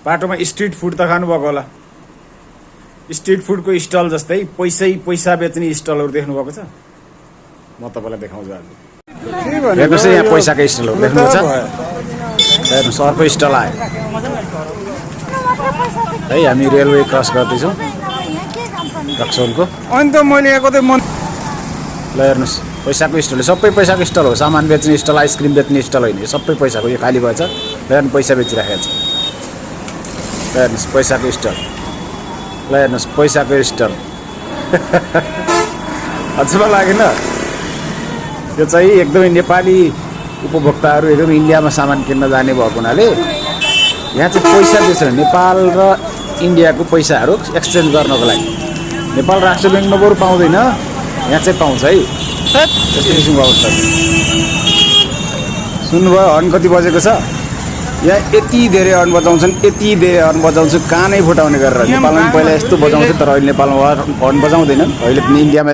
बाटोमा street food त खानुभएको होला। स्ट्रिट फुडको स्टल जस्तै पैसा बेच्ने स्टलहरू देख्नुभएको छ? म तपाईँलाई देखाउँछु आज। हेर्नुहोस् है, यहाँ पैसाको स्टलहरू देख्नुहुन्छ? हेर्नुहोस् अर्को स्टल आयो है। हामी रेलवे क्रस गर्दैछौँ रक्सौलको। अनि त मैले यहाँ कतै मन ल हेर्नुहोस् पैसाको स्टल, सबै पैसाको स्टल हो। सामान बेच्ने स्टल, आइसक्रिम बेच्ने स्टल होइन, यो सबै पैसाको। यो खाली भएछ, ल हेर्नु पैसा बेचिराखेको छ। ल हेर्नुहोस् पैसाको स्टल, ल हेर्नुहोस् पैसाको स्टल। अचम्म लागेन? यो चाहिँ एकदमै नेपाली उपभोक्ताहरू एकदम इन्डियामा सामान किन्न जाने भएको हुनाले यहाँ चाहिँ पैसा बेच्छ। नेपाल र इन्डियाको पैसाहरू एक्सचेन्ज गर्नको लागि नेपाल राष्ट्र ब्याङ्कमा बरु पाउँदैन, यहाँ चाहिँ पाउँछ है। त्यस्तो किसिमको अवस्था छ। सुन्नुभयो हर्न कति बजेको छ? यहाँ यति धेरै हर्न बजाउँछन्, यति धेरै हर्न बजाउँछु कानै फुटाउने गरेर। नेपालमा पहिला यस्तो बजाउँथ्यो, तर अहिले नेपालमा हर्न बजाउँदैनन्। अहिले इन्डियामा